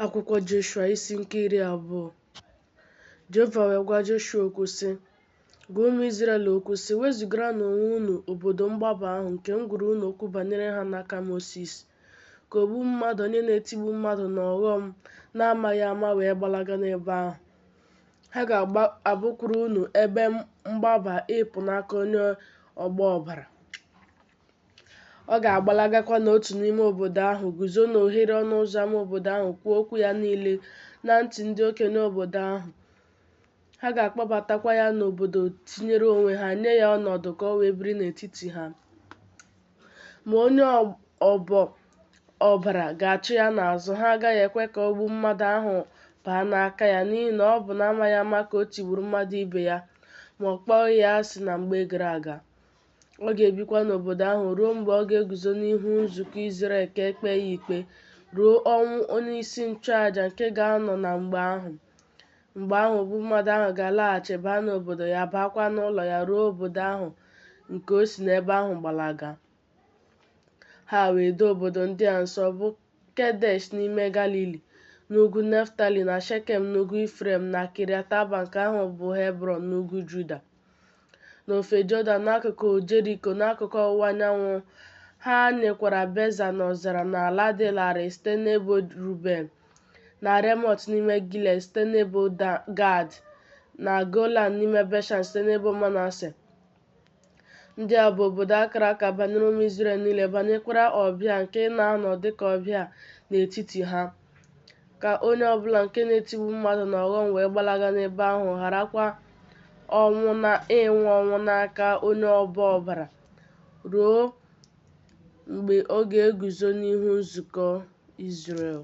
Akwụkwọ Joshua isi nke 20. Jehova wee gwa Joshua okwu sị, Gwa ụmụ Izrel okwu sị, Wezụgaranụ onwe unu obodo mgbaba ahụ nke m gwara unu okwu banyere ha n'aka Mosis, ka ogbu mmadụ onye na-etigbu mmadụ n'ọghọm n'amaghị ama wee gbalaga n'ebe ahụ. Ha ga-abụkwara unu ebe mgbaba ịpụ n'aka onye ọbọ ọbara. Ọ ga-agbalagakwa n'otu n'ime obodo ahụ, guzo n'oghere ọnụ ụzọ ama obodo ahụ kwuo okwu ya niile na ntị ndị okenye obodo ahụ. Ha ga-akpọbatakwa ya n'obodo tinyere onwe ha, nye ya ọnọdụ ka o wee biri n'etiti ha. Ma onye ọbọ ọbara ga-achụ ya n'azụ, ha agaghị ekwe ka ogbu mmadụ ahụ baa n'aka ya, n'ihi na ọ bụ n'amaghị ama ka o tigburu mmadụ ibe ya, ma ọ kpọghị ya asị na mgbe gara aga. Ọ ga-ebikwa n'obodo ahụ ruo mgbe ọ ga-eguzo n'ihu nzukọ Izrel ka e kpee ya ikpe, ruo ọnwụ onyeisi nchụaja nke ga-anọ na mgbe ahụ. Mgbe ahụ ogbu mmadụ ahụ ga-alaghachi baa n'obodo ya, baakwa n'ụlọ ya, ruo obodo ahụ nke o si n'ebe ahụ gbalaga. Ha wee doo obodo ndị a nsọ, bụ Kedesh n'ime Galili, n'ugwu Naftali, na Shekem n'ugwu Ifrem, na Kiriat-aba, nke ahụ bụ Hebrọn, n'ugwu Juda. N'ofe Jọdan, n'akụkụ Jeriko, n'akụkụ ọwụwa anyanwụ, ha nyekwara Beza n'ọzara na ala dị larịị site n'ebo Ruben, na Remọt n'ime Gilead site n'ebo Gad, na Golan n'ime Beshan site n'ebo Manase. Ndị a bụ obodo a kara aka banyere ụmụ Izrel niile, banyekwara ọbịa nke na-anọ dịka ọbịa n'etiti ha, ka onye ọbụla nke na-etigbu mmadụ n'ọghọm wee gbalaga n'ebe ahụ, gharakwa ịnwụ ọnwụ n'aka onye ọbọ ọbara, ruo mgbe ọ ga-eguzo n'ihu nzukọ Izrel.